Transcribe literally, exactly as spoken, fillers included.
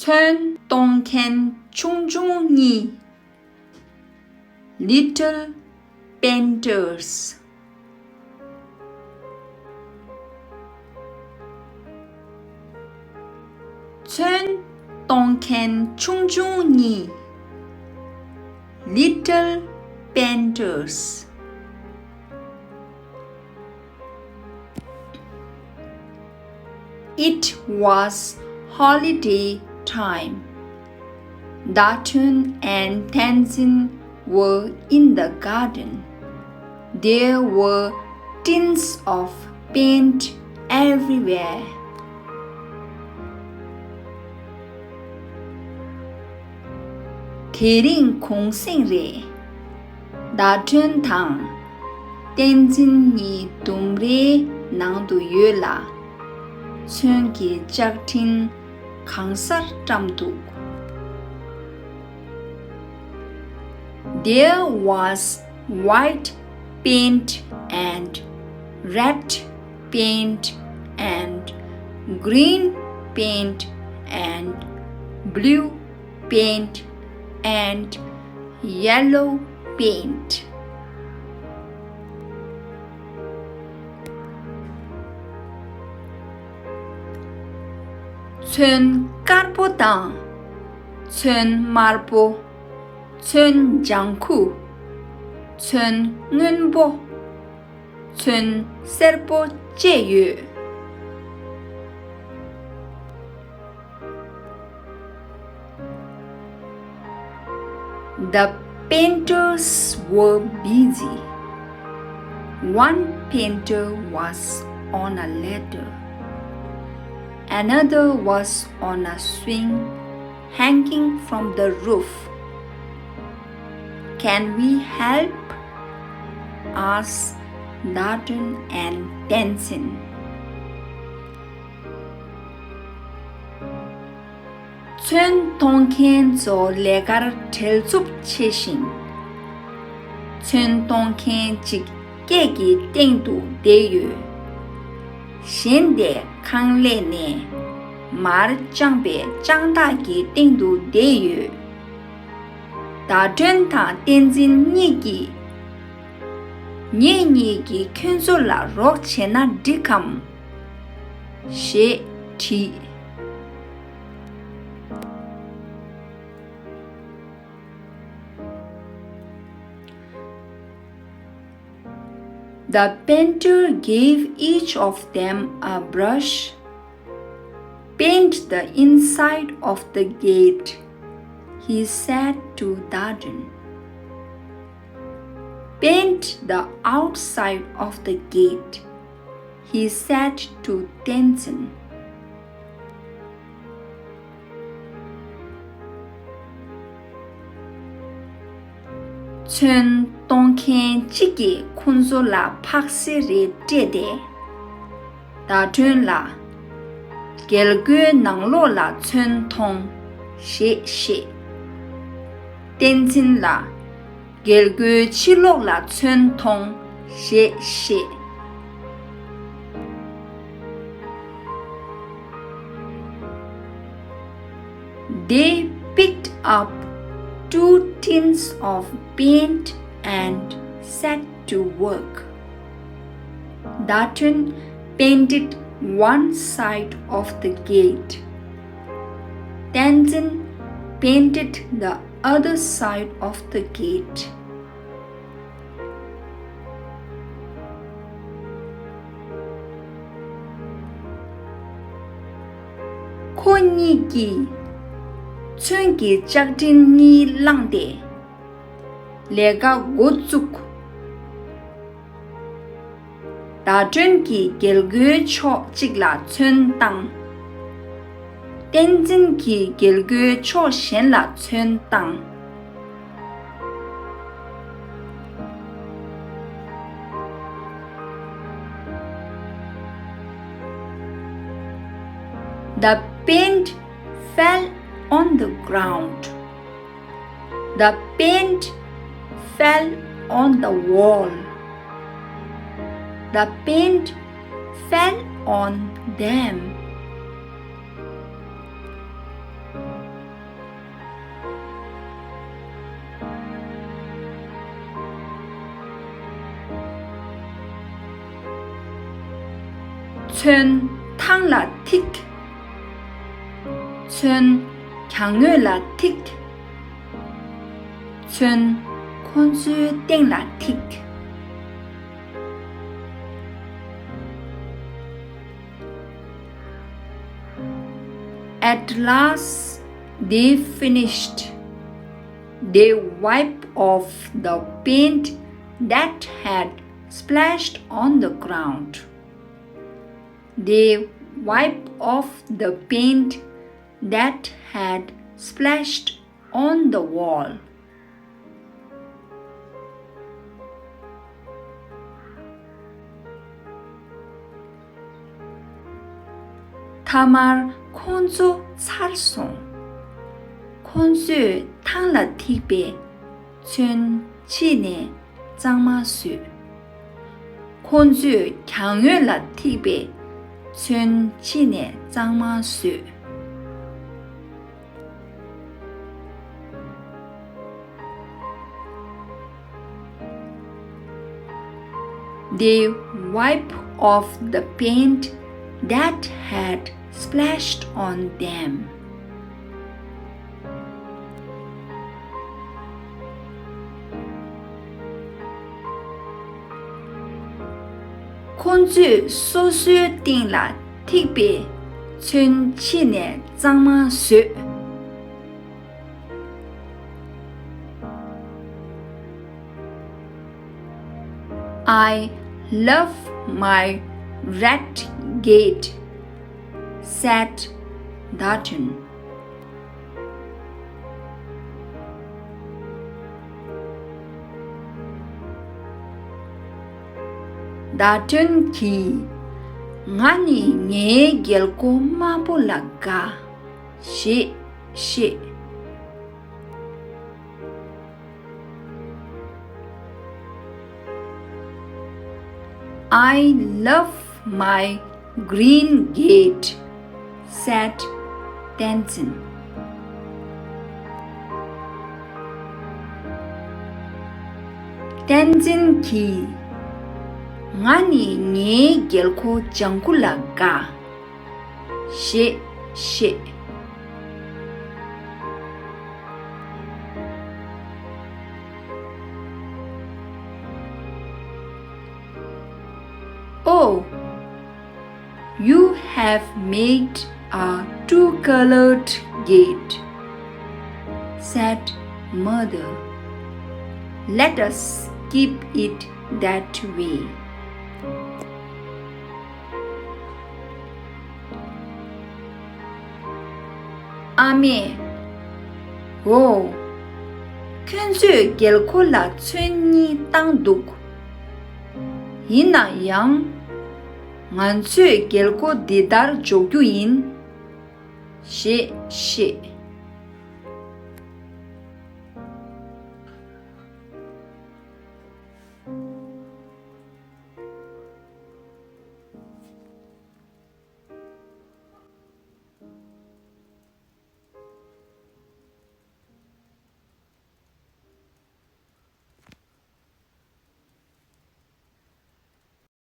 ཚོན་གཏོང་མཁན་ཆུང་ཆུང་གཉིས། Little painters. ཚོན་གཏོང་མཁན་ཆུང་ཆུང་གཉིས། Little painters. It was holiday time. Datun and Tenzin were in the garden. There were tins of paint everywhere. དེ་རིང་གུང་གསེང་རེད། ཟླ་སྒྲོན་དང་བསྟན་འཛིན་གཉིས་ལྡུམ་རའི་ནང་དུ་ཡོད་ལ། ཚོན་གྱི་ལྕགས་ཕྲེང་གང་སར་བཀྲམ་འདུག There was white paint and red paint and green paint and blue paint and yellow paint. ཚོན་དཀར་པོ་དང་། ཚོན་དམར་པོ། ཚོན་ལྗང་ཁུ། ཚོན་སྔོན་པོ། ཚོན་སེར་པོ་བཅས་ཡོད། The painters were busy. One painter was on a ladder. Another was on a swing hanging from the roof. Can we help? Asked Datun and Tenzin. ཚོན་གཏོང་མཁན་ཚོ་ལས་ཀར་བྲེལ་འཚུབ་ཆེ་ཞིང་། ཚོན་གཏོང་མཁན་གཅིག་སྐས་ཀྱི་སྟེང་དུ་བསྡད་ཡོད། གཞན་དེ་ཁང་ཀླད་ནས་མར་དཔྱངས་པའི་དཔྱངས་ཐག་གི་སྟེང་དུ་བསྡད་ཡོད། ཟླ་སྒྲོན་དང་བསྟན་འཛིན་གཉིས་ཀྱིས། ངེད་གཉིས་ཀྱིས་ཁྱོད་ཚོ་ལ་རོགས་བྱས་ན་འགྲིག་གམ། ཞེས་དྲིས། The painter gave each of them a brush. Paint the inside of the gate, he said to Dadun. Paint the outside of the gate, he said to Tenzin. ཚོན་གཏོང་མཁན་གཅིག་གིས་ཁོ་ཚོ་ལ་ཕག་སེ་རེ་སྤྲད་དེ། ཟླ་སྒྲོན་ལ། རྒྱལ་སྒོའི་ནང་ལོགས་ལ་ཚོན་མཐོང་། ཞེས་བཤད། བསྟན་འཛིན་ལ། རྒྱལ་སྒོའི་ཕྱི་ལོགས་ལ་ཚོན་མཐོང་། ཞེས་བཤད། They picked up two tins of paint and set to work. Datun painted one side of the gate. Tenzin painted the other side of the gate. ཁོ་གཉིས་ཀྱིས་ཚོན་གྱི་ལྕགས་ཕྲེང་གཉིས་བླངས་ཏེ་ལས་ཀ་འགོ་བཙུགས། ཟླ་སྒྲོན་གྱིས་རྒྱལ་སྒོའི་ཕྱོགས་གཅིག་ལ་ཚོན་བཏང་། བསྟན་འཛིན་གྱིས་རྒྱལ་སྒོའི་ཕྱོགས་གཞན་ལ་ཚོན་བཏང་། The paint fell on the ground. The paint fell on the wall. The paint fell on them. ཚོན་ཐང་ལ་ཐིགས། ཚོན་གྱང་ངོས་ལ་ཐིགས། ཚོན་ཁོང་ཚོའི་སྟེང་ལ་ཐིགས། At last they finished. They wiped off the paint that had splashed on the ground. They wiped off the paint that had splashed on the wall. མཐའ་མར་ཁོང་ཚོ་ཚར་སོང་། ཁོང་ཚོས་ཐང་ལ་ཐིགས་པའི་ཚོན་ཕྱིས་ནས་གཙང་མ་བཟོས། ཁོང་ཚོས་གྱང་ངོས་ལ་ཐིགས་པའི་ཚོན་ཕྱིས་ནས་གཙང་མ་བཟོས། They wipe off the paint that had splashed on them. ཁོང་ཚོས་སོ་སོའི་སྟེང་ལ་ཐིགས་པའི་ཚོན་ཕྱིས་ནས་གཙང་མ་བཟོས། I love my red gate, said Dutton. ཌ་ཊོན་གྱིས། ང་ནི་ངའི་རྒྱལ་སྒོ་དམར་པོ་ལ་དགའ། ཞེས་བཤད། I love my green gate, said Tenzin. བསྟན་འཛིན་གྱིས། ང་ནི་ངའི་རྒྱལ་སྒོ་ལྗང་ཁུ་ལ་དགའ། ཞེས་བཤད། Oh, you have made a two-colored gate, said mother. Let us keep it that way. ཨ་མས། འོ། ཁྱོད་ཚོས་རྒྱལ་སྒོ་ལ་ཚོན་གཉིས་བཏང་འདུག་ཡིན་ན་ཡང་། ང་ཚོས་རྒྱལ་སྒོ་འདི་ལྟར་འཇོག་རྒྱུ་ཡིན། ཞེས་བཤད།